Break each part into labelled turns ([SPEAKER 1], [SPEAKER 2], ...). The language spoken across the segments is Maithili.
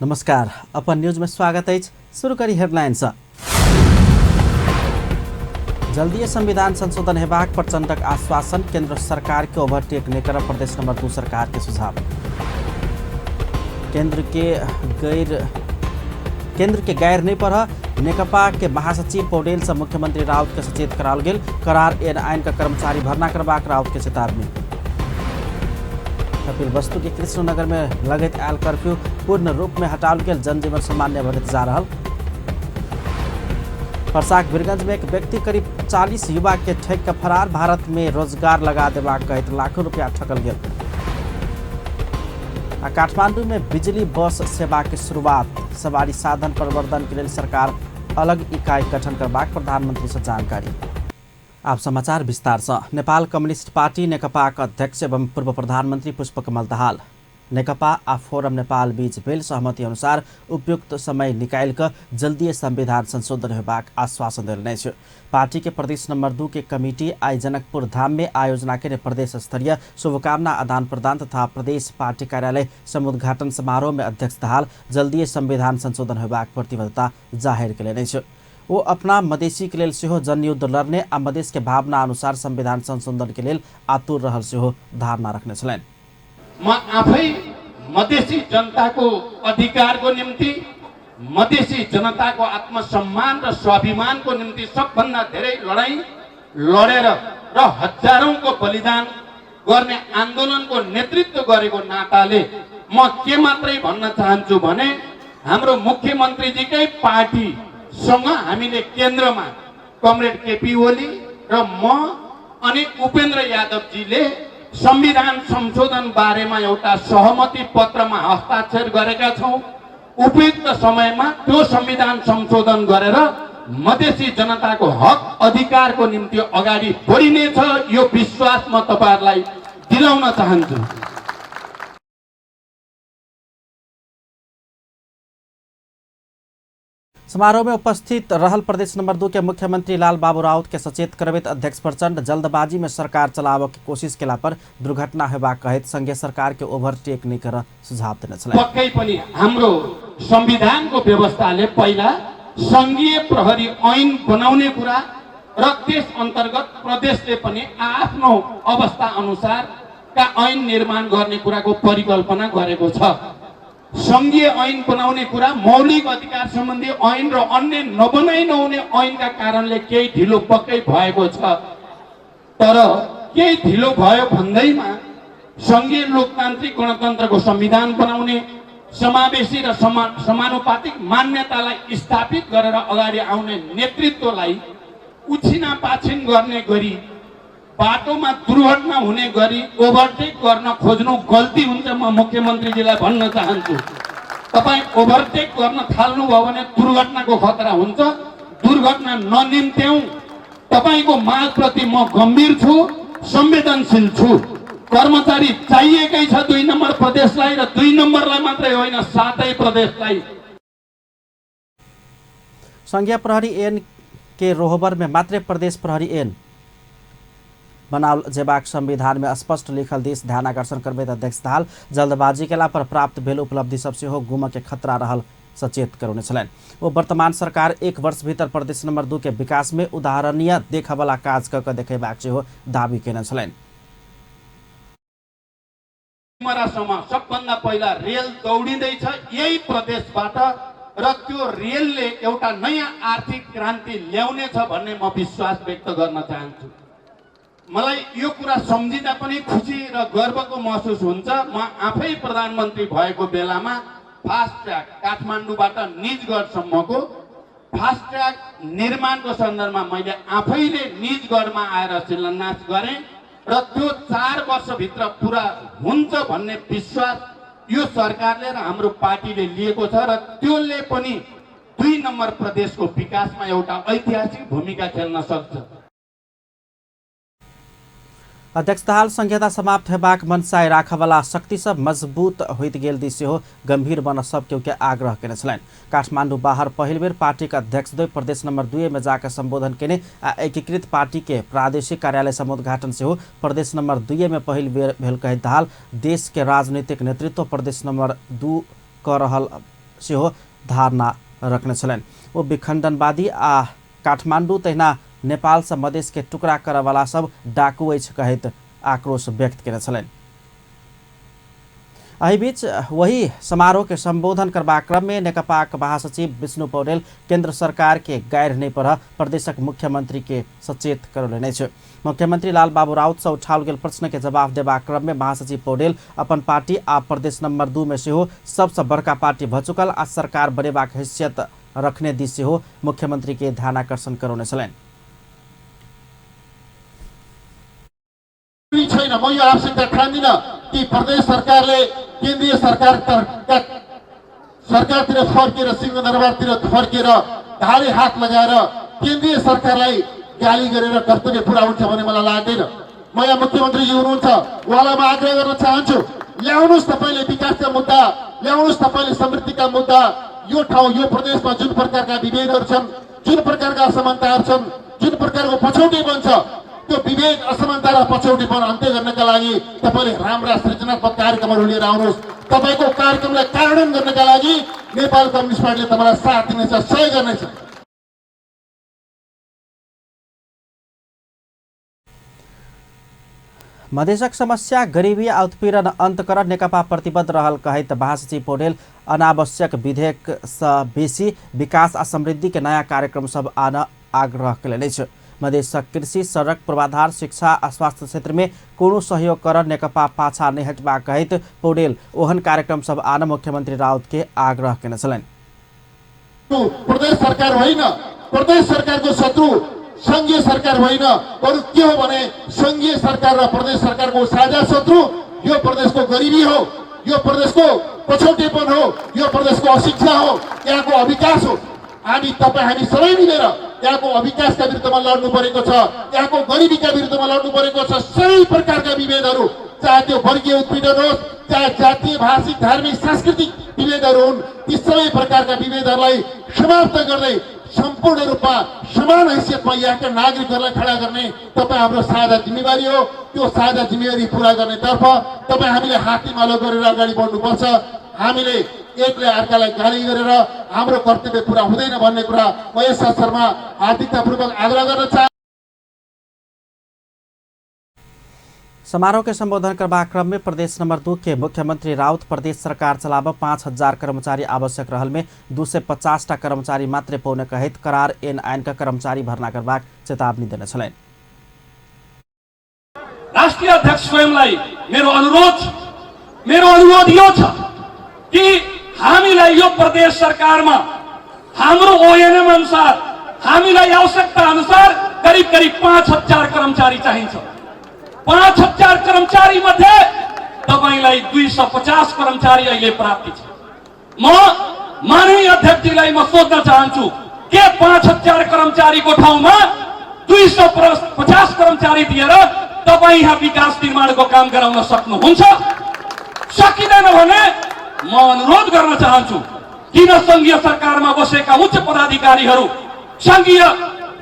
[SPEAKER 1] नमस्कार, अपन न्यूज में स्वागत अछि। शुरू करी हेडलाइन से। जल्दीए संविधान संशोधन हेबाक प्रचंडक आश्वासन, केंद्र सरकार के ओवरटेक नहि करब प्रदेश नंबर 2 सरकार के सुझाव। केंद्र के गैर नहीं पढ़, नेकपा के महासचिव पौडेल से मुख्यमंत्री राउत के सचेत कराओल गेल। करार एन आइन का कर्मचारी भर्ना करबाक राउत के चेतावनी। कपिल वस्तु के कृष्णनगर में लगैत आयल कर्फ्यू पूर्ण रूप में हटाओल गेल, जनजीवन सामान्य बनैत जा रहल। परसाक वीरगंज में एक व्यक्ति करीब 40 युवा के ठग के फरार, भारत में रोजगार लगा देबाक कहैत लाखों रुपया ठकल गेल। आ काठमांडू में बिजली बस सेवा के शुरुआत, सवारी साधन प्रवर्धन के लेल सरकार अलग इकाई गठन करबाक प्रधानमंत्री से जानकारी। आप समाचार विस्तार से। नेपाल कम्युनिस्ट पार्टी नेकपाक अध्यक्ष एवं पूर्व प्रधानमंत्री पुष्पकमल दाहाल नेकपा आ फोरम नेपाल बीच भेल सहमति अनुसार उपयुक्त समय निकालि कऽ जल्दीए संविधान संशोधन होबाक आश्वासन देलनि अछि। पार्टी के प्रदेश नंबर 2 के कमिटी आइ जनकपुर धाम में आयोजना केने प्रदेश स्तरीय शुभकामना आदान प्रदान तथा प्रदेश पार्टी कार्यालय समुद्घाटन समारोह में अध्यक्ष दाहाल जल्दीए संविधान संशोधन होबाक प्रतिबद्धता जाहिर केलनि अछि। ओ अपना मधेसी के लेल सेहो जनयुद्ध लड़ने आ मधेस के भावना अनुसार संविधान संशोधन के लेल आतुर रहल सेहो धारणा रखने छलनि।
[SPEAKER 2] म आफै मधेसी जनताको अधिकारको निम्ति, मधेसी जनताको आत्मसम्मान र स्वाभिमानको निम्ति सबभन्दा धेरै लडाईँ लडेर र हजारौंको बलिदान गर्ने आन्दोलनको नेतृत्व गरेको नाताले म के मात्रै भन्न चाहन्छु भने हाम्रो मुख्यमन्त्रीजीकै पार्टीसँग हामीले केन्द्रमा कमरेड केपी ओली र म अनि उपेन्द्र यादवजीले संविधान संशोधन बारेमा एउटा सहमति पत्रमा हस्ताक्षर गरेका छौँ। उपयुक्त समयमा त्यो संविधान संशोधन गरेर मधेसी जनताको हक अधिकारको निम्ति अगाडि बढिनेछ, यो विश्वास म तपाईहरुलाई दिलाउन चाहन्छु।
[SPEAKER 1] समारोह में उपस्थित रहल प्रदेश नंबर 2 के मुख्यमंत्री लाल बाबू राउत के सचेत करबैत अध्यक्ष प्रचंड जल्दबाजी में सरकार चलाबऽ के कोशिश केला पर दुर्घटना हेबाक कहैत संघीय सरकार के ओवरटेक नहीं कर सुझाव देने छलनि।
[SPEAKER 2] पक्कै पनि हाम्रो संविधानको व्यवस्थाले पहिला संघीय प्रहरी ऐन बनाउने कुरा र त्यस अन्तर्गत प्रदेशले पनि आफ्नो अवस्था अनुसार का ऐन निर्माण गर्ने कुराको परिकल्पना गरेको छ। संघीय ऐन बनाउने कुरा मौलिक अधिकार सम्बन्धी ऐन र अन्य नबनाइ नहुने ऐनका कारणले केही ढिलो पक्कै भएको छ, तर केही ढिलो भयो भन्दैमा संघीय लोकतान्त्रिक गणतन्त्रको संविधान बनाउने, समावेशी र समानुपातिक मान्यतालाई स्थापित गरेर अगाडि आउने नेतृत्वलाई उछिना पाछिन गर्ने गरी, बाटोमा दुर्घटना हुने गरी ओभरटेक गर्न खोज्नु गल्ती हुन्छ। म मुख्यमन्त्रीजीलाई भन्न चाहन्छु, तपाई ओभरटेक गर्न थाल्नुभयो भने दुर्घटनाको खतरा हुन्छ। दुर्घटना ननिम्त्याउँ, तपाईको मागप्रति म गम्भीर छु, संवेदनशील छु। कर्मचारी चाहिएकै छ 2 नम्बर प्रदेशलाई र 2 नम्बरलाई मात्रै होइन, 7 प्रदेशलाई।
[SPEAKER 1] संघीय प्रहरी ऐन के रोहबर में मात्रै प्रदेश प्रहरी ऐन बनाओल जेबाक संविधान में स्पष्ट लिखल देश ध्यान आकर्षण करबैत अध्यक्ष दाहाल जल्दबाजी केला पर प्राप्त भेल उपलब्धि सब सेहो गुमऽ के खतरा रहल सचेत करौने छलनि। ओ वर्तमान सरकार 1 वर्ष भीतर प्रदेश नंबर 2 के विकास में उदाहरणीय देखऽवला काज कऽ कऽ देखेबाक सेहो दावी केने छलनि।
[SPEAKER 2] सिमरासम्म सबभन्दा पहिला रेल दौडिँदैछ यही प्रदेशबाट र त्यो रेलले एउटा नयाँ आर्थिक क्रान्ति ल्याउनेछ भन्ने म विश्वास व्यक्त गर्न चाहन्छु। मलाई यो कुरा सम्झिँदा पनि खुसी र गर्वको महसुस हुन्छ। म आफै प्रधानमन्त्री भएको बेलामा फास्ट ट्र्याक काठमाडौँबाट निजगढसम्मको फास्ट ट्र्याक निर्माणको सन्दर्भमा मैले आफैले निजगढमा आएर शिलान्यास गरेँ र त्यो 4 वर्षभित्र पुरा हुन्छ भन्ने विश्वास यो सरकारले र हाम्रो पार्टीले लिएको छ र त्यसले पनि 2 नम्बर प्रदेशको विकासमा एउटा ऐतिहासिक भूमिका खेल्न सक्छ।
[SPEAKER 1] अध्यक्ष दाहाल संघीयता समाप्त हेबाक मनसाय राखऽवला शक्ति सब मजबूत होइत गेल दिस सेहो गंभीर बन सब केहु के आग्रह केने छलनि। काठमाडौँ बाहर पहिल बेर पार्टीक अध्यक्ष द्वय प्रदेश नंबर 2 में जाकर संबोधन केने आ एकीकृत पार्टी के प्रादेशिक कार्यालय समुद्घाटन सेहो प्रदेश नंबर 2 में पहिल बेर भेल कहैत दाहाल देश के राजनीतिक नेतृत्व प्रदेश नंबर 2 क रहल सेहो धारणा रखने छलनि। ओ विखंडनवादी आ काठमांडू तहिना नेपाल से मधेश के टुकड़ा करऽवला सब डाकू अछि कहैत आक्रोश व्यक्त केने छलनि। एहि बीच वही समारोह के संबोधन करबाक क्रम में नेकपाक महासचिव विष्णु पौडेल केंद्र सरकार के गारि नहि पढ़ प्रदेशक मुख्यमंत्री के सचेत करौलनि अछि। मुख्यमंत्री लालबाबू राउत से उठाओल गेल प्रश्न के जवाब देबाक क्रम में महासचिव पौडेल अपन पार्टी आ प्रदेश नंबर 2 में सेहो सबसँ बड़का पार्टी भ चुकल आ सरकार बनेबाक हैसियत रखने दिस सेहो मुख्यमंत्री के ध्यानाकर्षण करौने छलनि।
[SPEAKER 3] छैन, म यो आवश्यकता ठान्दिनँ कि प्रदेश सरकारले केन्द्रीय सरकारतिर फर्केर, सिंहदरबारतिर फर्केर धारे हात लगाएर केन्द्रीय सरकारलाई गाली गरेर कर्तव्य पुरा हुन्छ भन्ने मलाई लाग्दैन। म यहाँ मुख्यमन्त्रीजी हुनुहुन्छ, उहाँलाई म आग्रह गर्न चाहन्छु, ल्याउनुहोस् तपाईँले विकासका मुद्दा, ल्याउनुहोस् तपाईँले समृद्धिका मुद्दा। यो ठाउँ, यो प्रदेशमा जुन प्रकारका विभेदहरू छन्, जुन प्रकारका असमानताहरू छन्, जुन प्रकारको पछौटेपन छ, त्यो विभेद, असमानता र पछौटेपन अन्त्य गर्नका लागि तपाईँले राम्रा सृजनात्मक कार्यक्रमहरू लिएर आउनुहोस्। तपाईँको कार्यक्रमलाई कार्यान्वयन गर्नका लागि नेपाल कम्युनिस्ट पार्टीले तपाईँलाई साथ दिनेछ, सहयोग गर्नेछ।
[SPEAKER 1] मधेशक समस्या, गरीबी आ उत्पीड़न अंत कर नेकपा प्रतिबद्ध रहल कहैत महासचिव पौडेल अनावश्यक विधेयक सँ बेसी विकास आ समृद्धि के नया कार्यक्रम सब आन आग्रह केलनि अछि। मधेशक कृषि, सड़क, पूर्वाधार, शिक्षा आ स्वास्थ्य क्षेत्र में कोनो सहयोग कर नेकपा पाछा नहि हटबाक कहैत पौडेल ओहन कार्यक्रम सब आन मुख्यमंत्री राउत के आग्रह केने छलनि।
[SPEAKER 3] प्रदेश सरकार होइन, प्रदेश सरकारको शत्रु संघीय सरकार होइन, बरु के हो भने संघीय सरकार र प्रदेश सरकारको साझा शत्रु यो प्रदेशको गरिबी हो, यो प्रदेशको पछौटेपन हो, यो प्रदेशको अशिक्षा हो, यहाँको अविकास हो। हामी सबै मिलेर यहाँको अविकासका विरुद्धमा लड्नु परेको छ, यहाँको गरिबीका विरुद्धमा लड्नु परेको छ। सबै प्रकारका विभेदहरू, चाहे त्यो वर्गीय उत्पीडन होस्, चाहे जातीय, भाषिक, धार्मिक, सांस्कृतिक विभेदहरू हुन्, ती सबै प्रकारका विभेदहरूलाई समाप्त गर्दै सम्पूर्ण रूपमा समान हैसियतमा यहाँका नागरिकहरूलाई खडा गर्ने तपाईँ हाम्रो साझा जिम्मेवारी हो। त्यो साझा जिम्मेवारी पुरा गर्नेतर्फ तपाईँ हामीले हात्तीमालो गरेर अगाडि बढ्नुपर्छ। हामीले एकले अर्कालाई गाली गरेर हाम्रो कर्तव्य पुरा हुँदैन भन्ने कुरा म यस अवसरमा हार्दिकतापूर्वक आग्रह गर्न चाहन्छु।
[SPEAKER 1] समारोह के संबोधन करबाक क्रम में प्रदेश नंबर 2 के मुख्यमंत्री राउत प्रदेश सरकार चलाब 5000 कर्मचारी आवश्यक रहल में 250 टा कर्मचारी मात्र पौने कहैत करार एन आइन का कर्मचारी भर्ना करबाक चेतावनी देने छलनि।
[SPEAKER 4] राष्ट्रिय अध्यक्ष स्वयंलाई मेरो अनुरोध यो छ कि हामीलाई यो प्रदेश सरकारमा हाम्रो ओएनएम अनुसार हामीलाई आवश्यकता अनुसार करिब करिब 5000 कर्मचारी चाहिन्छ। 5000 कर्मचारी मध्ये तपाईलाई 250 कर्मचारी अहिले प्राप्ति छ। म माननीय अध्यक्षजीलाई म सोध्न चाहन्छु, के 5000 कर्मचारीको ठाउँमा 250 कर्मचारी दिएर तपाई यहाँ विकास निर्माणको काम गराउन सक्नुहुन्छ? सकिँदैन भने म अनुरोध गर्न चाहन्छु, किन संघीय सरकारमा बसेका उच्च पदाधिकारीहरू, संघीय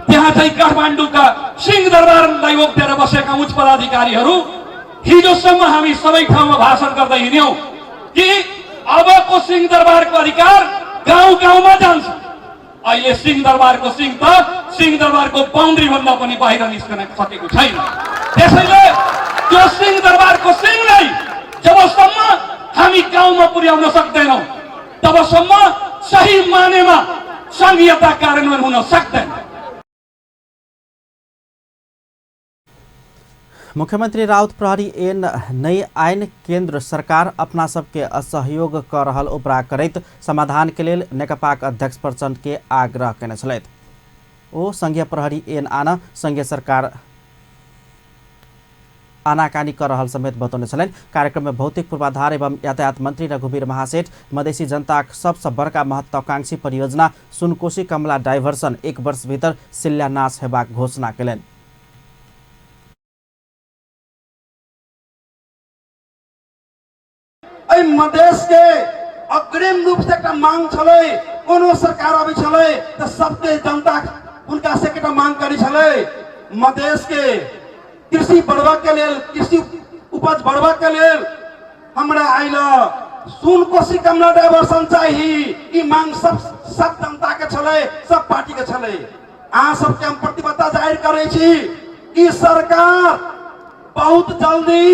[SPEAKER 4] त्यहाँ चाहिँ काठमाडौँका सिंहदरबारलाई ओगटेर बसेका उच्च पदाधिकारीहरू, हिजोसम्म हामी सबै ठाउँमा भाषण गर्दै हिँड्यौँ कि अबको सिंहदरबारको अधिकार गाउँ गाउँमा जान्छ। अहिले सिंहदरबारको सिंह त सिंहदरबारको बााउन्ड्री भन्दा पनि बाहिर निस्कन सकेको छैन। त्यसैले त्यो सिंहदरबारको सिंहलाई जबसम्म हामी गाउँमा पुर्याउन सक्दैनौँ तबसम्म सही मानेमा संघीयता कार्यान्वयन हुन सक्दैन।
[SPEAKER 1] मुख्यमंत्री राउत प्रहरी एन नई आइन केंद्र सरकार अपना सबके असहयोग कर रहल उपरा करैत समाधान के लेल नेकपाक अध्यक्ष प्रचण्ड के आग्रह केने छलथि। ओ संघीय प्रहरी एन आन संघीय सरकार आनाकानी कर रहल समेत बतौने छलनि। कार्यक्रम में भौतिक पूर्वाधार एवं यातायात मंत्री रघुवीर महासेठ मधेसी जनताक सबसँ बड़का महत्वाकांक्षी परियोजना सुनकोशी कमला डाइवर्सन 1 वर्ष भीतर शिलान्यास हेबाक घोषणा केलनि।
[SPEAKER 5] एहि मधेश के अग्रिम रूप से एकटा मांग छलै, कोनो सरकार अबै छलै तऽ सबके जनता हुनका से एकटा मांग करै छलै, मधेश के कृषि बढ़बा के लेल, कृषि उपज बढ़बा के लेल हमरा आइल सुनकोशी कमला डाइवर्सन चाही। ई मांग सब सब जनता के छलै, सब पार्टी के छलै। अहाँ सबके हम प्रतिबद्धता जाहिर करै छी, ई सरकार बहुत जल्दी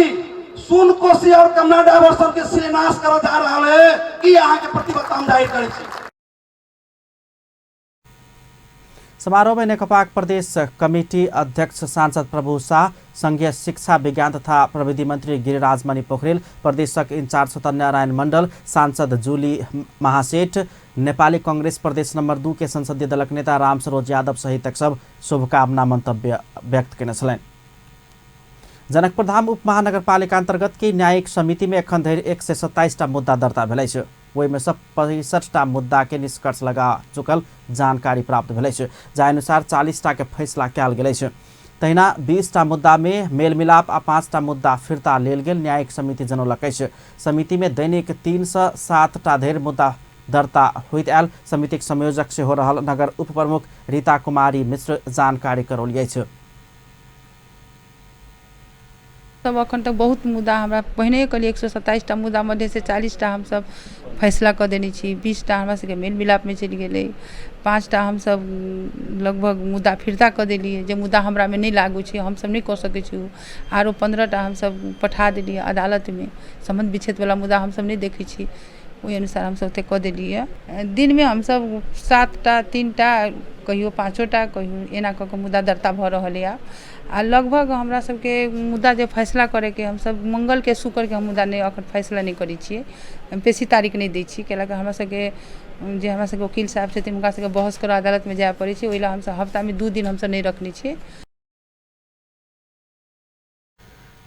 [SPEAKER 5] सुनकोशी और कमला डाइवर्सन के शिलान्यास करऽ जा रहल है। ई अहाँके प्रतिबद्धता हम जाहिर करै छी।
[SPEAKER 1] समारोह में नेकपाक प्रदेश कमिटी अध्यक्ष सांसद प्रभु शाह, संघीय शिक्षा विज्ञान तथा प्रविधि मंत्री गिरिराज मणि पोखरेल, प्रदेशक इंचार्ज सत्यनारायण मंडल, सांसद जूली महासेठ, नेपाली कांग्रेस प्रदेश नंबर 2 के संसदीय दलक नेता राम सरोज यादव सहितक सब शुभकामना मंतव्य व्यक्त केने छलनि। जनकपुरधाम उप महानगरपालिका अंतर्गत के न्यायिक समिति में एखन धरि 127टा मुद्दा दर्ता भेल अछि। ओहिमे सँ 65टा मुद्दा के निष्कर्ष लगा चुकल जानकारी प्राप्त भेल अछि, जाहि अनुसार 40टा के फैसला कयल गेल अछि। तहिना 20टा मुद्दा में मेलमिलाप आ 5टा मुद्दा फिर्ता लेल गेल न्यायिक समिति जनौलक अछि। समिति में दैनिक 3 सँ 7टा धरि मुद्दा दर्ता होइत आयल समितिक संयोजक सेहो रहल नगर उप प्रमुख रीता कुमारी मिश्र जानकारी करौली अछि।
[SPEAKER 6] सब अखन तक बहुत मुद्दा हमरा पहिने कहलियै 127टा मुद्दा मध्य से 40टा हमसब फैसला कऽ देने छी, 20टा हमरा सबके मेल मिलापमे चलि गेलै, 5टा हमसब लगभग मुद्दा फिर्ता कऽ देलियै जे मुद्दा हमरामे नहि लागू छै, हमसब नहि कऽ सकै छी ओ। आरो 15टा हमसब पठा देलियै अदालतमे, सम्बन्ध विच्छेदवला मुद्दा हमसब नहि देखै छी, ओहि अनुसार हमसब ओतेक कऽ देलियै। दिनमे हमसब 7टा 3टा कहियो 5टा कहियो एना कऽ कऽ मुद्दा दर्ता भऽ रहल यऽ। आ लगभग हमरा सबके मुद्दा जे फैसला करैके हमसब मंगलके शुक्रके हम मुद्दा नहि अखन फैसला नहि करै छियै, बेसी तारीख नहि दै छियै, कैलाकि हमरा सबके जे हमरा सबके वकील साहब छथिन हुनका सबके बहस करऽ अदालतमे जाय पड़ै छै, ओहि लए हमसब हफ्तामे 2 दिन हमसब नहि रखने छियै।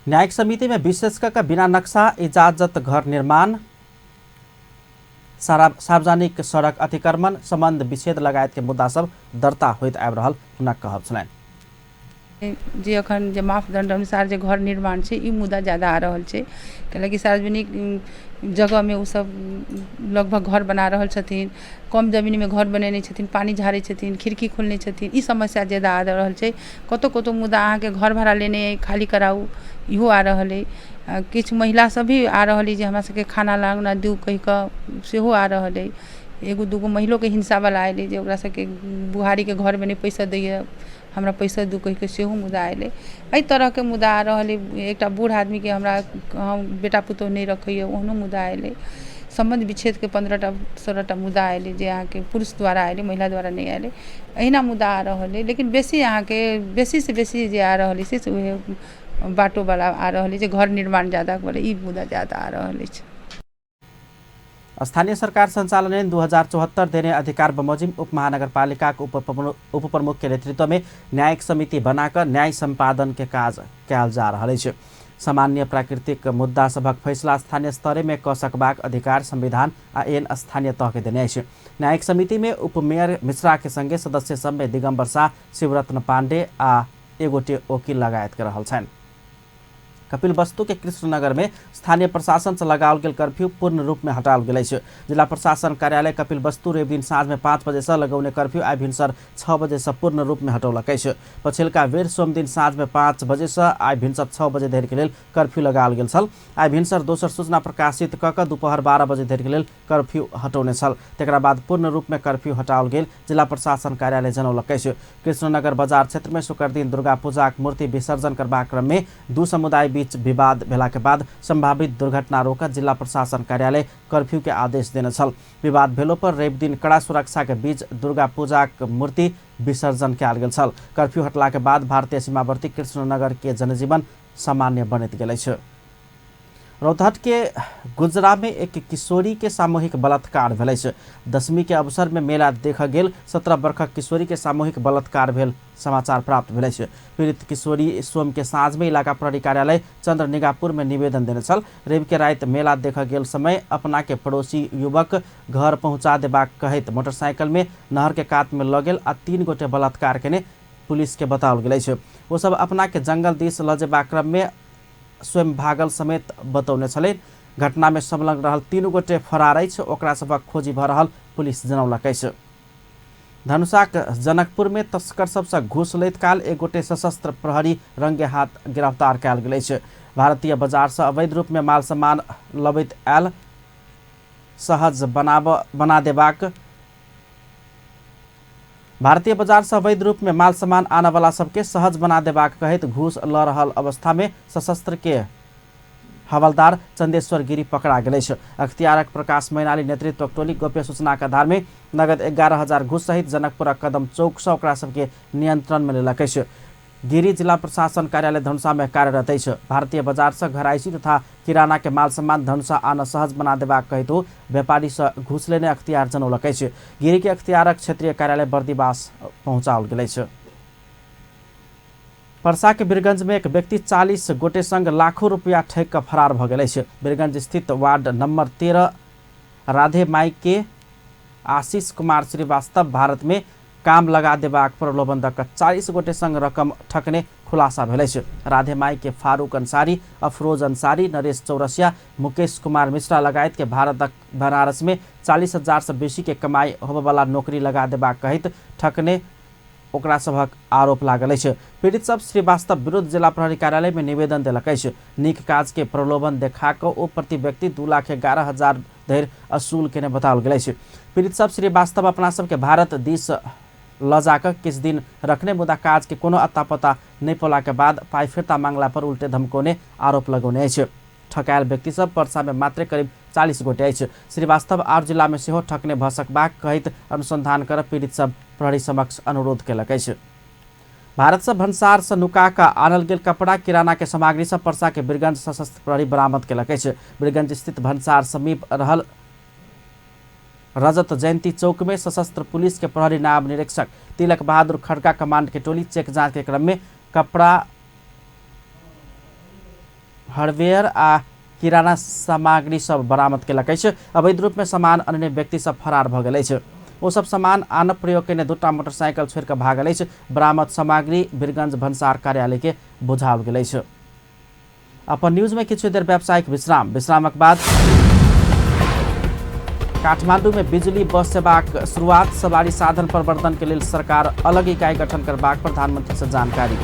[SPEAKER 1] न्यायिक समिति में विशेष कऽ बिना नक्शा इजाजत घर निर्माण, सार्वजनिक सड़क अतिक्रमण, संबंध विच्छेद लगायत के मुद्दा सब दर्ता होइत आबि रहल हुनक कहब छलनि।
[SPEAKER 6] जे अखन जे मापदंड अनुसार जे घर निर्माण छै ई मुद्दा ज्यादा आ रहल छै, कैलाकि सार्वजनिक जगहमे ओसब लगभग घर बना रहल छथिन, कम जमीनमे घर बनेने छथिन, पानि झाड़ै छथिन, खिड़की खोलने छथिन, ई समस्या ज्यादा आ रहल छै। कतहु कतहु मुद्दा अहाँके घर भाड़ा लेने अइ खाली कराउ इहो आ रहल अइ। किछु महिला सब भी आ रहल अइ जे हमरा सबके खाना लाना दू कहिकऽ सेहो आ रहल अइ। एगो दूगो महिलोके हिंसावला अयलै जे ओकरा सबके बुहारीके घरमे नहि पैसऽ दैए, हमरा पैसा दू कहिके सेहो मुद्दा अयलै। एहि तरहके मुद्दा आ रहल अइ। एकटा बूढ़ आदमीके हमरा बेटा पुतोहु नहि रखैए ओहनो मुद्दा अयलै। सम्बन्ध विच्छेदके 15टा 16टा मुद्दा अयलै जे अहाँके पुरुष द्वारा अयलै, महिला द्वारा नहि अयलै। एहिना मुद्दा आ रहल अइ, लेकिन बेसी अहाँके बेसीसँ बेसी जे आ रहल अइ से उएह बाटोवला आ रहल अइ जे घर निर्माण ज्यादा ई मुद्दा ज्यादा आ रहल अछि।
[SPEAKER 1] स्थानीय सरकार संचालन ऐन 2074 देने अधिकार बमोजिम उप महानगरपालिका के उप प्रमुख के नेतृत्व में न्यायिक समिति बनाकर न्याय संपादन के काज कयल जा रहल अछि। सामान्य प्राकृतिक मुद्दा सभक फैसला स्थानीय स्तरे में क सकबाक अधिकार संविधान आ ऐन स्थानीय तह के देने अछि। न्यायिक समिति में उपमेयर मिश्रा के संगे सदस्य सब में दिगंबर शाह, शिवरत्न पांडे आ एगोटे वकील लगायत के रहल छनि। कपिल वस्तु के कृष्णनगर में स्थानीय प्रशासन से लगाओल गेल कर्फ्यू पूर्ण रूप में हटाओल गेल अछि। जिला प्रशासन कार्यालय कपिल वस्तु रवि दिन साँझ में 5 बजे से लगौने कर्फ्यू आइ भिनसर 6 बजे से पूर्ण रूप में हटौलक अछि। पछिलका बेर सोमदिन साँझ में 5 बजे से आइ भिनसर 6 बजे धरि के लेल कर्फ्यू लगाओल गेल छल। आइ भिनसर दोसर सूचना प्रकाशित कऽ कऽ दुपहर 12 बजे धरि के लेल कर्फ्यू हटौने छल। तकरा बाद पूर्ण रूप में कर्फ्यू हटाओल गेल जिला प्रशासन कार्यालय जनौलक अछि। कृष्णनगर बाजार क्षेत्र में शुक्रदिन दुर्गा पूजाक मूर्ति विसर्जन करबाक क्रम में दू समुदाय बीच विवाद भेला के बाद संभावित दुर्घटना रोकऽ जिला प्रशासन कार्यालय कर्फ्यू के आदेश देने छल। विवाद भेलो पर रवि दिन कड़ा सुरक्षा के बीच दुर्गा पूजाक मूर्ति विसर्जन कयल गेल छल। कर्फ्यू हटला के बाद भारतीय सीमावर्ती कृष्णनगर के जनजीवन सामान्य बनैत गेल अछि। रौतहट के गुजरा में एक किशोरी के सामूहिक बलात्कार भेल अछि। दशमी के अवसर में मेला देख गेल 17 वर्षक किशोरी के सामूहिक बलात्कार भेल समाचार प्राप्त भेल अछि। पीड़ित किशोरी सोम के साँझ में इलाका प्रहरी कार्यालय चंद्रनिगापुर में निवेदन देने छल। रवि के राति मेला देख गेल समय अपना के पड़ोसी युवक घर पहुंचा देबाक कहैत मोटरसाइकिल में नहर के कात में ल गेल आ 3 गोटे बलात्कार केने पुलिस के बताओल गेल अछि। ओ सब अपना के जंगल दिस ल जेबाक क्रम में स्वयं भागल समेत बतौने छलनि। घटना में संलग्न रहल 3 गोटे फरार अछि। ओकरा सभक खोजी भऽ रहल पुलिस जनौलक अछि। धनुषाक जनकपुर में तस्कर सबसँ घूस लैत काल एक गोटे सशस्त्र प्रहरी रंगे हाथ गिरफ्तार कयल गेल अछि। भारतीय बाजार से अवैध रूप में माल सामान लबैत आयल सहज बना देबाक भारतीय बाजार से अवैध रूप में माल सामान आनवला सबके सहज बना देबाक कहैत घूस ल रहल अवस्था में सशस्त्र के हवलदार चंदेश्वर गिरी पकड़ा गेल अछि। अख्तियारक प्रकाश मैनाली नेतृत्व टोली गोप्य सूचनाक आधार में नगद 11,000 घूस सहित जनकपुरक कदम चौक से ओकरा सबके नियंत्रण में लेलक अछि। गिरी जिला प्रशासन कार्यालय धनुषा में कार्यरत अछि। भारतीय बाजार से घरायसी तथा किराना के माल सामान धनुषा आन सहज बना देबाक कहैत व्यापारी से घूस लेने अख्तियार जनौलक अछि। गिरी के अख्तियारक क्षेत्रीय कार्यालय बर्दिवास पहुंचाओल गेल अछि। परसा के बीरगंज में एक व्यक्ति 40 गोटे संग लाखों रुपया ठकि कऽ फरार भऽ गेल अछि। बीरगंज स्थित वार्ड नंबर 13 राधे माई के आशीष कुमार श्रीवास्तव भारत में काम लगा देबाक प्रलोभन दऽ कऽ 40 गोटे संग रकम ठकने खुलासा भेल अछि। राधे माई के फारूक अंसारी, अफरोज अंसारी, नरेश चौरसिया, मुकेश कुमार मिश्रा लगायत के भारतक बनारस में 40,000 से बेसी के कमाई होबयवला नौकरी लगा देबाक कहैत ठकने ओकरा सभक आरोप लागल अछि। पीड़ित सब श्रीवास्तव विरुद्ध जिला प्रहरी कार्यालय में निवेदन देलक अछि। नीक काज के प्रलोभन देखा कऽ ओ प्रति व्यक्ति 2,11,000 धरि असूल केने बताओल गेल अछि। पीड़ित सब श्रीवास्तव अपना सबके भारत दिस ल जाकऽ किछु दिन रखने मुदा काज के कोनो अता पता नहि पौला के बाद पाइ फिर्ता मांगला पर उल्टे धमकौने आरोप लगौने अछि। ठकायल व्यक्ति सब परसा में मात्रे करीब 40 गोटे अछि। श्रीवास्तव आर जिला में सेहो ठकने भऽ सकबाक कहैत अनुसंधान कर पीड़ित सब प्रहरी समक्ष अनुरोध केलक अछि। भारत से भन्सार से नुका कऽ आनल गेल कपड़ा किराना के सामग्री सब परसा के बीरगंज सशस्त्र प्रहरी बरामद केलक अछि। बीरगंज स्थित भन्सार समीप रहल रजत जयंती चौक में सशस्त्र पुलिस के प्रहरी नायब निरीक्षक तिलक बहादुर खड़का कमांड के टोली चेक जांच के क्रम में कपड़ा, हार्डवेयर आ किराना सामग्री सब बरामद केलक अछि। अवैध रूप में सामान अनने व्यक्ति सब फरार भऽ गेल अछि। ओ सब सामान आन प्रयोग केने 2टा मोटरसाइकिल छोड़ि कऽ भागल अछि। बरामद सामग्री बीरगंज भन्सार कार्यालय के बुझाओल गेल अछि। अपन न्यूज में किछु देर व्यावसायिक विश्राम, विश्रामक बाद काठमांडू में बिजली बस सेवाक शुरुआत, सवारी साधन प्रवर्धन के लेल सरकार अलग इकाई गठन करबाक प्रधानमंत्री से जानकारी।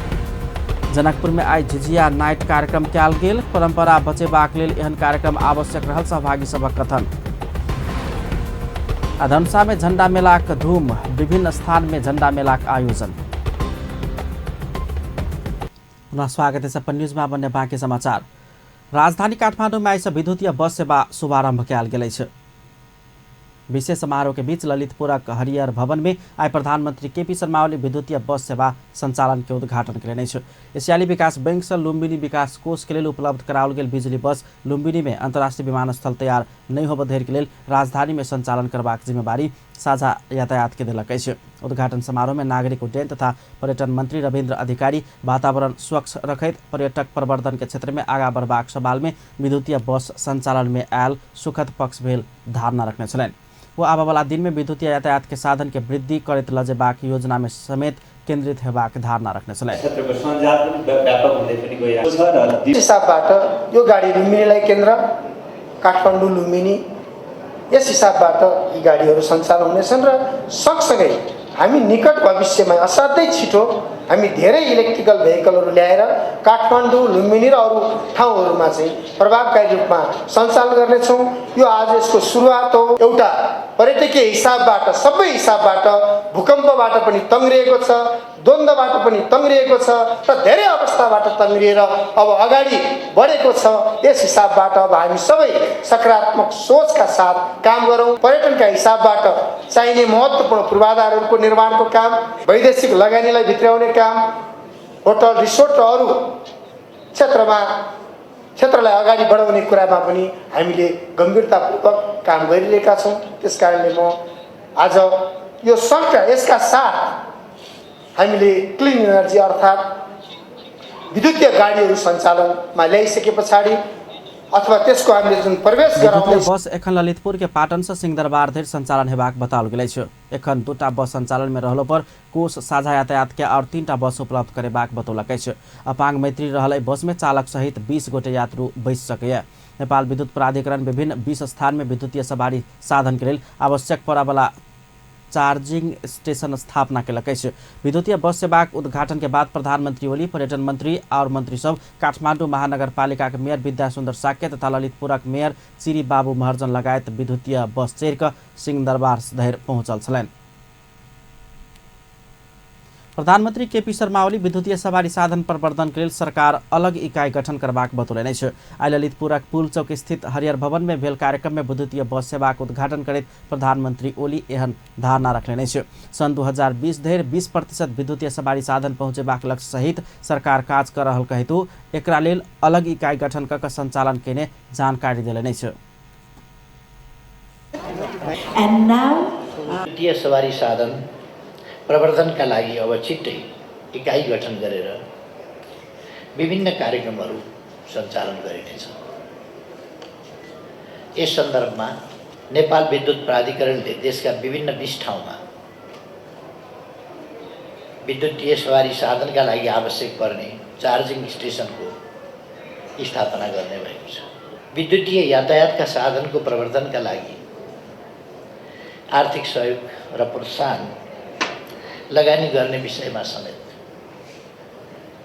[SPEAKER 1] जनकपुर में आइ झिझिया नाइट कार्यक्रम कयल गेल, परंपरा बचेबाक लेल एहन कार्यक्रम आवश्यक रहल सहभागी सभक कथन। आ धनुषा में झंडा मेलाक धूम, विभिन्न स्थान में झंडा मेलाक आयोजन। पुनः स्वागत है अपन न्यूज में बन्ने बाँकी समाचार। राजधानी काठमाडौँ में आइ से विद्युतीय बस सेवा शुभारंभ कयल गेल अछि। विशेष समारोह के बीच ललितपुरक हरियर भवन में आइ प्रधानमंत्री केपी शर्मा ओली विद्युतीय बस सेवा संचालन के उद्घाटन कयलनि अछि। एशियाली विकास बैंक से लुम्बिनी विकास कोष के लेल उपलब्ध कराओल गेल बिजली बस लुम्बिनी में अंतर्राष्ट्रीय विमानस्थल तैयार नहि होबय धरि के लेल राजधानी में संचालन करबाक जिम्मेवारी साझा यातायात के देलक अछि। उद्घाटन समारोह में नागरिक उड्डयन तथा पर्यटन मंत्री रविन्द्र अधिकारी वातावरण स्वच्छ रखैत पर्यटक प्रवर्धन के क्षेत्र में आगा बढ़बाक सवाल में विद्युतीय बस संचालन में आयल सुखद पक्ष भेल धारणा रखने छलनि। वो आबयवला दिन में विद्युतीय यातायात के साधन के वृद्धि करैत लजेबाक योजना में समेत केन्द्रित हेबाक धारणा रखने छलनि।
[SPEAKER 7] क्षेत्रको सञ्जाल पनि व्यापक हुँदै पनि गइरहेको छ र
[SPEAKER 8] हिसाबबाट यो गाडी लुम्बिनीलाई केन्द्र, काठमाडौँ लुम्बिनी यस हिसाबबाट यी गाडीहरू सञ्चालन हुनेछन् र सँगसँगै हामी निकट भविष्यमा असाध्यै छिटो हामी धेरै इलेक्ट्रिकल भेहिकलहरू ल्याएर काठमाडौँ, लुम्बिनी र अरू ठाउँहरूमा चाहिँ प्रभावकारी रूपमा सञ्चालन गर्नेछौँ। यो आज यसको सुरुवात हो। एउटा पर्यटकीय हिसाबबाट, सबै हिसाबबाट भूकम्पबाट पनि तङ्ग्रिएको छ, द्वन्द्वबाट पनि तङ्ग्रिएको छ र धेरै अवस्थाबाट तङ्ग्रिएर अब अगाडि बढेको छ। यस हिसाबबाट अब हामी सबै सकारात्मक सोचका साथ काम गरौँ। पर्यटनका हिसाबबाट चाहिने महत्त्वपूर्ण पूर्वाधारहरूको निर्माणको काम, वैदेशिक लगानीलाई भित्र्याउने काम, होटल रिसोर्ट र अरू क्षेत्रलाई अगाडि बढाउने कुरामा पनि हामीले गम्भीरतापूर्वक काम गरिरहेका छौँ। त्यस कारणले म आज यो सँगै यसका साथ हामीले क्लिन एनर्जी अर्थात् विद्युतीय गाडीहरू सञ्चालनमा ल्याइसके पछाडि अथवा त्यसको हामीले जुन प्रवेश
[SPEAKER 1] विद्युतीय
[SPEAKER 8] गराउने
[SPEAKER 1] बस एखन ललितपुर के पाटन से सिंहदरबार धरि संचालन हेबाक बताओल गेल अछि। एखन 2टा बस संचालन में रहलो पर कोष साझा यातायात के और 3टा बस उपलब्ध करेबाक बतौलक अछि। अपांग मैत्री रहल एहि बस में चालक सहित 20 गोटे यात्रु बैस सकैए। नेपाल विद्युत प्राधिकरण विभिन्न 20 स्थान में विद्युतीय सवारी साधन के लेल आवश्यक पड़यवला चार्जिंग स्टेशन स्थापना केलक अछि। विद्युतीय बस सेवाक उद्घाटन के बाद प्रधानमंत्री ओली, पर्यटन मंत्री और मंत्री सब काठमांडू महानगरपालिका के मेयर विद्यासुन्दर साक्य तथा ललितपुरक मेयर चिरी बाबू महर्जन लगायत विद्युतीय बस चढ़ि कऽ सिंहदरबार धरि पहुंचल छलनि। प्रधानमंत्री केपी शर्मा ओली विद्युतीय सवारी साधन प्रवर्धन के लेल सरकार अलग इकाई गठन करबाक बतौलनि अछि। आइ ललितपुरक पुल चौक स्थित हरियर भवन में भेल कार्यक्रम में विद्युतीय बस सेवाक उद्घाटन करैत प्रधानमंत्री ओली एहन धारणा रखलनि अछि। सन् 2020 धरि 20% विद्युतीय सवारी साधन पहुँचेबाक लक्ष्य सहित सरकार काज कर रहल कहितो एकरा लेल अलग इकाई गठन कऽ कऽ संचालन केने जानकारी देलनि अछि।
[SPEAKER 9] विद्युतीय सवारी साधन प्रवर्धनका लागि अब छिट्टै इकाइ गठन गरेर विभिन्न कार्यक्रमहरू सञ्चालन गरिनेछ। यस सन्दर्भमा नेपाल विद्युत प्राधिकरणले देशका विभिन्न 20 ठाउँमा विद्युतीय सवारी साधनका लागि आवश्यक पर्ने चार्जिङ स्टेसनको स्थापना गर्ने भएको छ। विद्युतीय यातायातका साधनको प्रवर्धनका लागि आर्थिक सहयोग र प्रोत्साहन लगानी गर्ने विषयमा समेत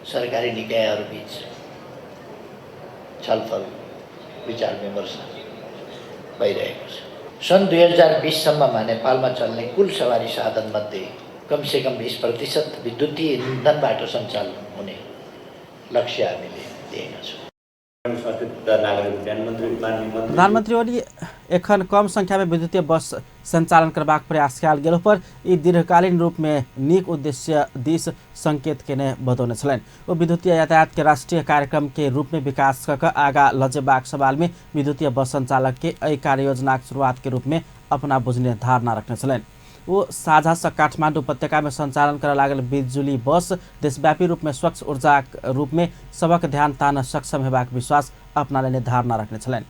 [SPEAKER 9] सरकारी निकायहरूबीच छलफल विचार विमर्श भइरहेको छ। सन् 2020 सम्ममा नेपालमा चल्ने कुल सवारी साधनमध्ये कमसेकम 20% विद्युतीय इन्धनबाट सञ्चालन हुने लक्ष्य हामीले लिएका छौँ।
[SPEAKER 1] प्रधानमंत्री ओली एखन कम संख्या में विद्युतीय बस संचालन करबाक प्रयास कयल गेल पर ई दीर्घकालीन रूप में नीक उद्देश्य दिस संकेत केने बतौने छलनि। ओ विद्युतीय यातायात के राष्ट्रीय कार्यक्रम के रूप में विकास कऽ कऽ आगा लऽ जेबाक सवाल में विद्युतीय बस संचालक के एहि कार्ययोजनाक शुरुआत के रूप में अपना बुझने धारणा रखने छलनि। ओ साझा सँ काठमांडू उपत्यका में संचालन करऽ लागल बिजुली बस देशव्यापी रूप में स्वच्छ ऊर्जाक रूप में सबक ध्यान तान सक्षम हेबाक विश्वास अपना लेने धारणा रखने छलनि।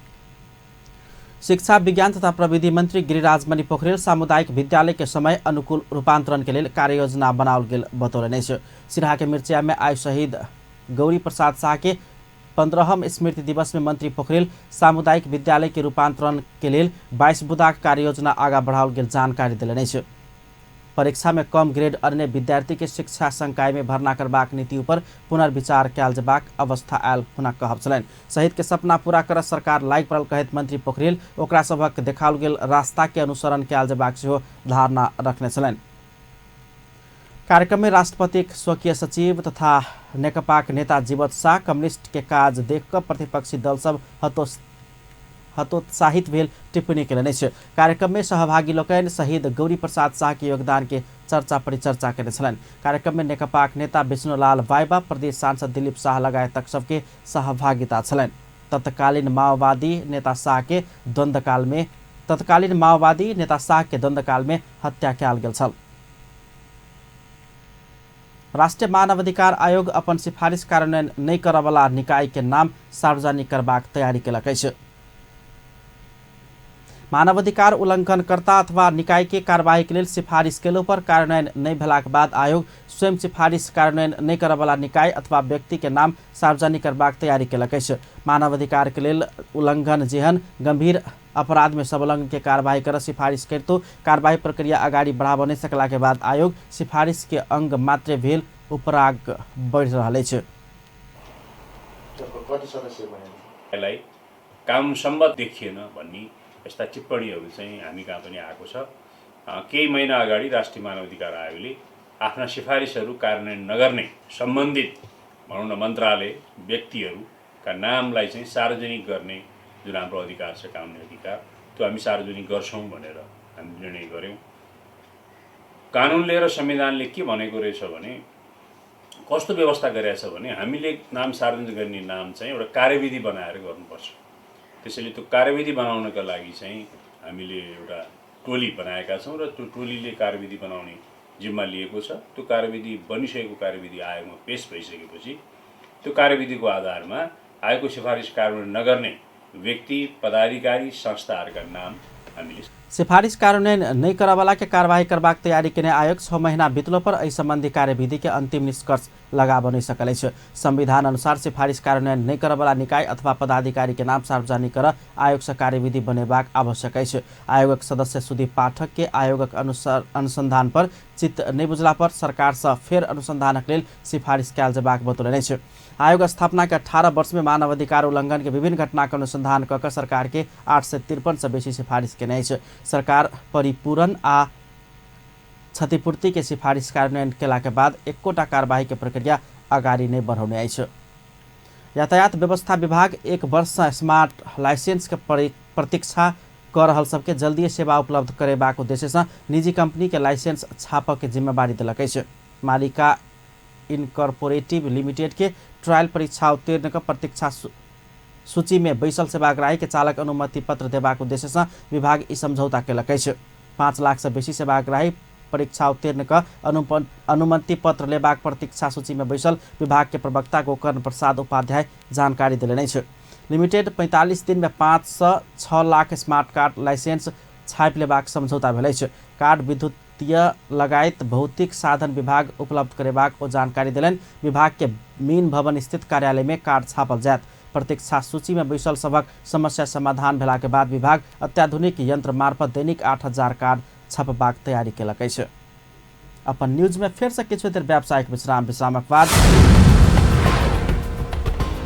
[SPEAKER 1] शिक्षा विज्ञान तथा प्रविधि मंत्री गिरिराज मणि पोखरेल सामुदायिक विद्यालय के समय अनुकूल रूपांतरण के लेल कार्ययोजना बनाओल गेल बतौलनि अछि। सिराहा के मिर्चिया में आइ शहीद गौरी प्रसाद शाह के 15वां स्मृति दिवस में मंत्री पोखरेल सामुदायिक विद्यालय के रूपांतरण के लेल 22 बुदाक कार्ययोजना आगा बढ़ाओल गेल जानकारी देलनि अछि। परीक्षा में कम ग्रेड अन्य विद्यार्थी के शिक्षा संकाय में भर्ना करबाक नीति पर पुनर्विचार कयल जेबाक अवस्था आयल हुनक कहब छलनि। शहीद के सपना पूरा कर सरकार लागि पड़ल कहैत मंत्री पोखरेल ओकरा सभक देखाओल गेल रास्ता के अनुसरण कयल जेबाक सेहो धारणा रखने छलनि। कार्यक्रम में राष्ट्रपतिक स्वकीय सचिव तथा नेकपाक नेता जीवत शाह कम्युनिस्ट के काज देख कऽ प्रतिपक्षी दल सब हतोत्साहित भेल टिप्पणी केलनि अछि। कार्यक्रम में सहभागी लोकनि शहीद गौरी प्रसाद शाह के योगदान के चर्चा परिचर्चा केने छलनि। कार्यक्रम में नेकपाक नेता विष्णुलाल वाइबा, प्रदेश सांसद दिलीप शाह लगायतक सबके सहभागिता छलनि। तत्कालीन माओवादी नेता शाह के द्वंद्वकाल में हत्या कयल गेल छल। राष्ट्रीय मानवाधिकार आयोग अपन सिफारिश कार्यान्वयन नहि करऽवला निकाय के नाम सार्वजनिक करबाक तैयारी केलक अछि। मानवाधिकार उल्लंघनकर्ता अथवा निकाय के कार्रवाई के लेल सिफारिश केलो पर कार्यान्वयन नहि भेलाक बाद आयोग स्वयं सिफारिश कार्यान्वयन नहि करऽवला निकाय अथवा व्यक्ति के नाम सार्वजनिक करबाक तैयारी केलक अछि। मानवाधिकार के लेल उल्लंघन जेहन गंभीर अपराध में संलग्न के कार्रवाई कर सिफारिश करितो कार्रवाई प्रक्रिया अगाडि बढ़ाबऽ नहि सकला के बाद आयोग सिफारिश के अंग मात्र भेल उपराग बढ़ि रहल अछि।
[SPEAKER 10] कानुन सम्मत देखिएन भन्ने यस्ता टिप्पणीहरू चाहिँ हामी कहाँ पनि आएको छ। केही महिना अगाडि राष्ट्रिय मानवाधिकार आयोगले आफ्ना सिफारिसहरू कार्यान्वयन नगर्ने सम्बन्धित भनौँ न मन्त्रालय व्यक्तिहरूका नामलाई चाहिँ सार्वजनिक गर्ने जुन हाम्रो अधिकार छ, कानुनी अधिकार, त्यो हामी सार्वजनिक गर्छौँ भनेर हामी निर्णय गऱ्यौँ। कानुनले र संविधानले के भनेको रहेछ भने, कस्तो व्यवस्था गरेको छ भने हामीले नाम सार्वजनिक गर्ने नाम चाहिँ एउटा कार्यविधि बनाएर गर्नुपर्छ। त्यसैले त्यो कार्यविधि बनाउनका लागि चाहिँ हामीले एउटा टोली बनाएका छौँ र त्यो टोलीले कार्यविधि बनाउने जिम्मा लिएको छ। त्यो कार्यविधि बनिसकेको कार्यविधि आयोगमा पेश भइसकेपछि त्यो कार्यविधिको आधारमा आयोगको सिफारिस कार्यान्वयन नगर्ने व्यक्ति, पदाधिकारी, संस्थाहरूका नाम हामीले
[SPEAKER 1] सिफारिश कार्यान्वयन नहि करऽवला के कार्रवाई करबाक तैयारी केने आयोग 6 महीना बीतलो पर एहि संबंधी कार्यविधि के अंतिम निष्कर्ष लगाबऽ नहि सकल अछि। संविधान अनुसार सिफारिश कार्यान्वयन नहि करऽवला निकाय अथवा पदाधिकारी के नाम सार्वजनिक कर आयोग से कार्यविधि बनेबाक आवश्यक अछि। आयोगक सदस्य सुदीप पाठक के आयोगक अनुसार अनुसंधान पर चित्त नहि बुझला पर सरकार से फेर अनुसंधानक लेल सिफारिश कयल जेबाक बतौलनि अछि। आयोग स्थापना के 18 वर्ष में मानवाधिकार उल्लंघन के विभिन्न घटना के अनुसंधान कऽ सरकार के 853 से बेसी सिफारिश केने अछि। सरकार परिपूरण आ क्षतिपूर्ति के सिफारिश कार्यान्वयन केला के बाद एकोटा कार्यवाही के प्रक्रिया अगाडि नहि बढ़ौने अछि। यातायात व्यवस्था विभाग 1 वर्ष से स्मार्ट लाइसेंस के प्रतीक्षा कऽ रहल सबके जल्दी सेवा उपलब्ध करेबाक उद्देश्य से निजी कंपनी के लाइसेंस छापऽ के जिम्मेवारी देलक अछि। मालिका इनकॉर्पोरेटिव लिमिटेड के ट्रायल परीक्षा उत्तीर्ण क प्रतीक्षा सूची में बैसल सेवाग्राही के चालक अनुमति पत्र देबाक उद्देश्य से विभाग ई समझौता केलक अछि। 5 लाख से बेसी सेवाग्राही परीक्षा उत्तीर्ण क अनुमति पत्र लेबाक प्रतीक्षा सूची में बैसल विभाग के प्रवक्ता गोकर्ण प्रसाद उपाध्याय जानकारी देलनि अछि। लिमिटेड 45 दिन में 5 से 6 लाख स्मार्ट कार्ड लाइसेंस छापि लेबाक समझौता भेल अछि। कार्ड विद्युतीय लगायत भौतिक साधन विभाग उपलब्ध करेबाक ओ जानकारी देलनि। विभाग के मीन भवन स्थित कार्यालय में कार्ड छापल जायत। प्रतीक्षा सूची में बैसल सभक समस्या समाधान भेला के बाद विभाग अत्याधुनिक यंत्र मार्फत दैनिक 8000 कार्ड छपबाक तैयारी केलक अछि। अपन न्यूज में फेर से किछु देर व्यावसायिक विश्राम, विश्रामक बाद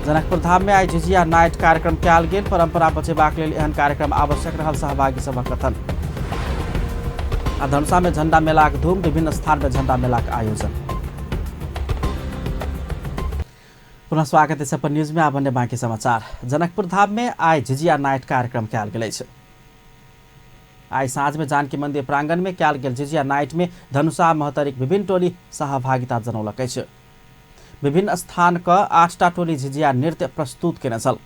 [SPEAKER 1] जनकपुर धाम में आइ झिझिया नाइट कार्यक्रम कयल गेल। परंपरा बचेबाक लेल एहन कार्यक्रम आवश्यक रहल सहभागी सभक कथन। आ धनुषा में झंडा मेलाक धूम, विभिन्न स्थान में झंडा मेलाक आयोजन। पुनः स्वागत है अपन न्यूज में। आब अन्य बाँकी समाचार। जनकपुर धाम में आइ झिझिया नाइट कार्यक्रम कयल गेल अछि। आइ साँझ में जानकी मंदिर प्रांगण में कयल गेल झिझिया नाइट में धनुषा महोत्तरीक विभिन्न टोली सहभागिता जनौलक अछि। विभिन्न स्थान क 8टा टोली झिझिया नृत्य प्रस्तुत केने छल।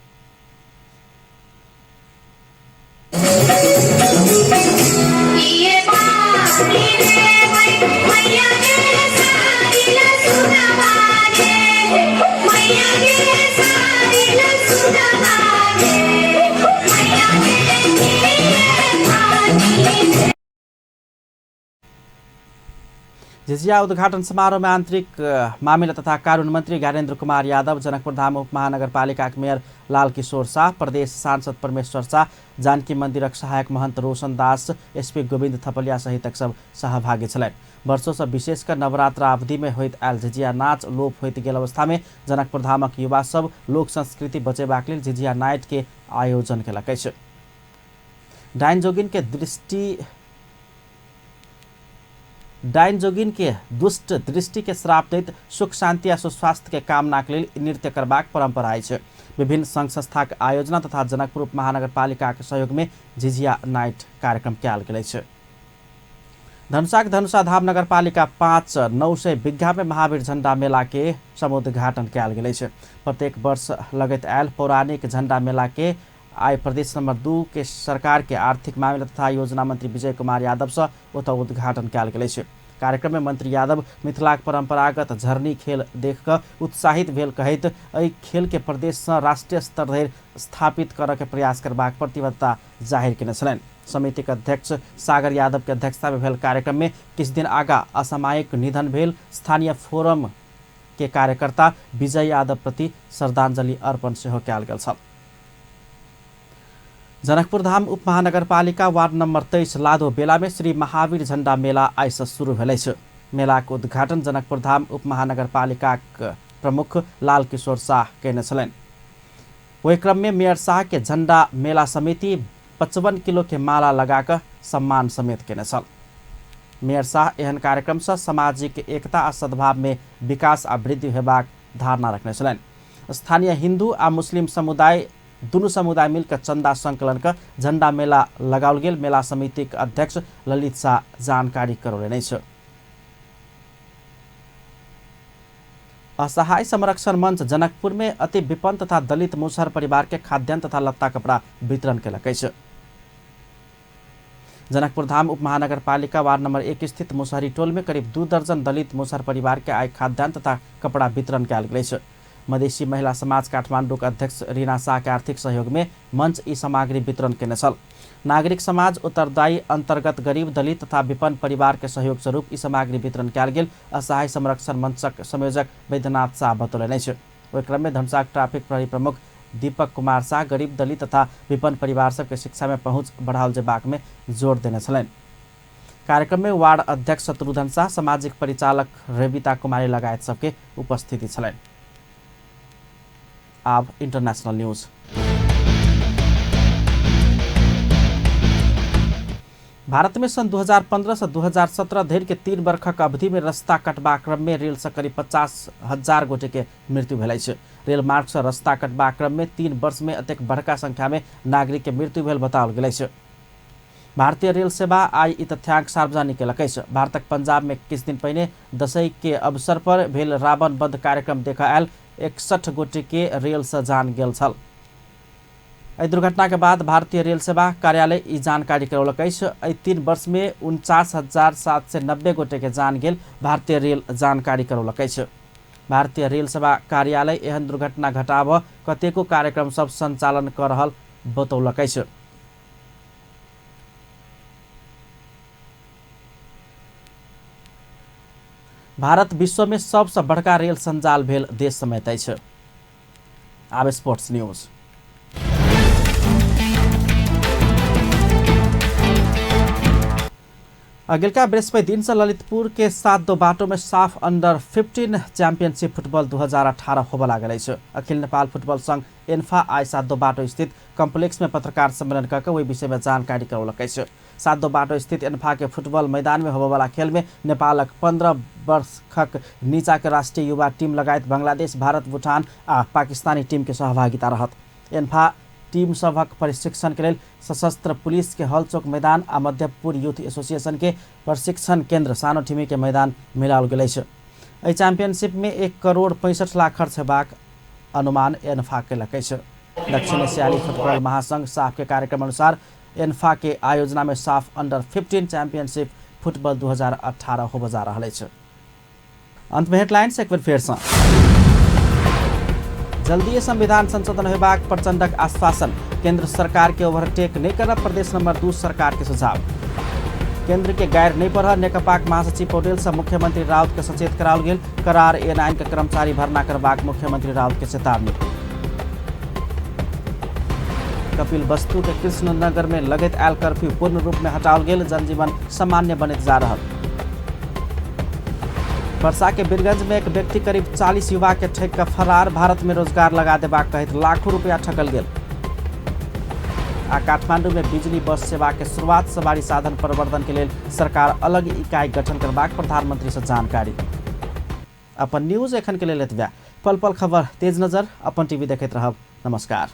[SPEAKER 1] झिझिया उद्घाटन समारोह में आंतरिक मामिला तथा कानून मंत्री ज्ञानेन्द्र कुमार यादव, जनकपुर धाम उप महानगरपालिका के मेयर लाल किशोर शाह, प्रदेश सांसद परमेश्वर शाह, जानकी मंदिरक सहायक महंत रोशन दास, एसपी गोविंद थपलिया सहितक सब सहभागी छलनि। वर्षों से विशेषकर नवरात्र अवधि में होइत आयल झिझिया नाच लोप होइत गेल अवस्था में जनकपुर धामक युवा सब लोक संस्कृति बचेबाक लेल झिझिया नाइट के आयोजन केलक अछि। डाइन जोगिन के दुष्ट दृष्टि के श्राप दैत सुख शांति आ सुस्वास्थ्य के कामना के लेल नृत्य करबाक परंपरा अछि। विभिन्न संघ संस्था के आयोजना तथा जनकपुर उप महानगरपालिका के सहयोग में झिझिया नाइट कार्यक्रम कयल गेल अछि। धनुषाक धनुषा धाम नगरपालिका 5 900 बिघा में महावीर झंडा मेला के समुद्घाटन कयल गेल अछि। प्रत्येक वर्ष लगैत आयल पौराणिक झंडा मेला के आइ प्रदेश नंबर 2 के सरकार के आर्थिक मामिला तथा योजना मंत्री विजय कुमार यादव से ओतऽ उद्घाटन कयल गेल अछि। कार्यक्रम में मंत्री यादव मिथिलाक परंपरागत झरनी खेल देख कऽ उत्साहित भेल कहैत एहि खेल के प्रदेश से राष्ट्रीय स्तर धरि स्थापित करऽ के प्रयास करबाक प्रतिबद्धता जाहिर केने छलनि। समिति के अध्यक्ष सागर यादव के अध्यक्षता में भेल कार्यक्रम में किछु दिन आगा असामयिक निधन भेल स्थानीय फोरम के कार्यकर्ता विजय यादव प्रति श्रद्धांजलि अर्पण सेहो कयल गेल छल। जनकपुर धाम उप महानगरपालिका वार्ड नंबर 23 लादो बेला में श्री महावीर झंडा मेला आइ से शुरू भेल अछि। मेलाक उद्घाटन जनकपुर धाम उप महानगरपालिकाक प्रमुख लाल किशोर शाह केने छलनि। ओहि क्रम में मेयर शाह के झंडा मेला समिति 55 किलो के माला लगा कऽ सम्मान समेत केने छल। मेयर शाह एहन कार्यक्रम से सामाजिक एकता आ सद्भाव में विकास आ वृद्धि हेबाक धारणा रखने छलनि। स्थानीय हिंदू आ मुस्लिम समुदाय दुनू समुदाय मिलकर चंदा संकलन कर झंडा मेला लगाओल गेल। मेला समिति के अध्यक्ष ललित शाह जानकारी करौलनि अछि। असहाय संरक्षण मंच जनकपुर में अति विपन्न तथा दलित मुसहर परिवार के खाद्यान्न तथा लत्ता कपड़ा वितरण केलक अछि। जनकपुर धाम उप महानगरपालिका वार्ड नंबर 1 स्थित मुसहरी टोल में करीब 2 दर्जन दलित मुसहर परिवार के आइ खाद्यान्न तथा कपड़ा वितरण कयल गेल अछि। मधेसी महिला समाज काठमाडौँक अध्यक्ष रीना शाह के आर्थिक सहयोग में मंच ई सामग्री वितरण केने छल। नागरिक समाज उत्तरदायी अंतर्गत गरीब, दलित तथा विपन्न परिवार के सहयोग स्वरूप ई सामग्री वितरण कयल गेल असहाय संरक्षण मंचक संयोजक वैद्यनाथ शाह बतौलनि अछि। ओहि क्रम में धनुषाक ट्रैफिक प्रहरी प्रमुख दीपक कुमार शाह गरीब, दलित तथा विपन्न परिवार सबके शिक्षा में पहुंच बढ़ाओल जेबाक में जोर देने छलनि। कार्यक्रम में वार्ड अध्यक्ष शत्रुघ्न शाह, सामाजिक परिचालक रेबिता कुमारी लगायत सबके उपस्थिति छलनि। आब इंटरनेशनल न्यूज। भारत में सन् 2015 से 2017 धरि के 3 वर्षक अवधि में रस्ता कटबाक क्रम में रेल से करीब 50,000 गोटे के मृत्यु भेल अछि। रेल मार्ग से रस्ता कटबाक क्रम में 3 वर्ष में अतेक बड़का संख्या में नागरिक के मृत्यु भेल बताओल गेल अछि। भारतीय रेल सेवा आइ ई तथ्यांक सार्वजनिक केलक अछि। भारतक पंजाब में किछु दिन पहिने दशई के अवसर पर भेल रावण वध कार्यक्रम देखऽ आयल 61 गोटे के रेल से जान गेल छल। एहि दुर्घटना के बाद भारतीय रेल सेवा कार्यालय ई जानकारी करौलक अछि। एहि 3 वर्ष में 49,790 गोटे के जान गेल भारतीय रेल जानकारी करौलक अछि। भारतीय रेल सेवा कार्यालय एहन दुर्घटना घटाबऽ कतेको कार्यक्रम सब संचालन कऽ रहल बतौलक अछि। भारत विश्व में सबसँ बड़का रेल सञ्जाल भेल देश समेत अछि। आब स्पोर्ट्स न्यूज। अगिलका बृहस्पति दिन से ललितपुर के 7 बाटो में साफ अंडर 15 चैंपियनशिप फुटबॉल 2018 होबय लागल अछि। अखिल नेपाल फुटबॉल संघ एन्फा आइ 7 बाटो स्थित कम्प्लेक्स में पत्रकार सम्मेलन कऽ के ओहि विषय में जानकारी करौलक अछि। 7 बाटो स्थित एन्फा के फुटबॉल मैदान में होबयवला खेल में नेपालक 15 वर्षक नीचा के राष्ट्रीय युवा टीम लगायत बांग्लादेश, भारत, भूटान आ पाकिस्तानी टीम के सहभागिता रहत। एन्फा टीम सभक प्रशिक्षण के लेल सशस्त्र पुलिस के हलचौक मैदान आ मध्यपुर यूथ एसोसिएशन के प्रशिक्षण केंद्र सानो ठिमी के मैदान मिलाओल गेल अछि। एहि चैंपियनशिप में 1,65,00,000 खर्च हेबाक अनुमान एन्फा केलक अछि। दक्षिण एशियाली फुटबॉल महासंघ साफ के कार्यक्रम अनुसार एन्फा के आयोजना में साफ अंडर 15 चैंपियनशिप फुटबॉल 2018 होबय जा रहल अछि। अंत में हेडलाइंस एक बेर फेर सँ। जल्दीए संविधान संशोधन होबाक प्रचंडक आश्वासन। केंद्र सरकार के ओवरटेक नहीं करब प्रदेश नंबर 2 सरकार के सुझाव। केंद्र के गैर नहीं पढ़ नेकपाक महासचिव पौडेल से मुख्यमंत्री राउत के सचेत कराओल गेल। करार A9 के कर्मचारी भर्ना करबाक मुख्यमंत्री राउत के चेतावनी। कपिल वस्तु के कृष्णनगर में लगैत आयल कर्फ्यू पूर्ण रूप में हटाओल गेल। जनजीवन सामान्य बनैत जा रहा। वर्षा के बीरगंज में एक व्यक्ति करीब 40 युवा के ठेक कर फरार। भारत में रोजगार लगा देबाक कहैत लाखों रुपया ठकल गेल। आ काठमांडू में बिजली बस सेवा के शुरुआत। सवारी साधन प्रवर्धन के लेल सरकार अलग इकाई गठन करबाक प्रधानमंत्री से जानकारी। अपन न्यूज एखन के लेल एतबे। पल पल खबर तेज नजर अपन टीवी देखैत रहब। नमस्कार।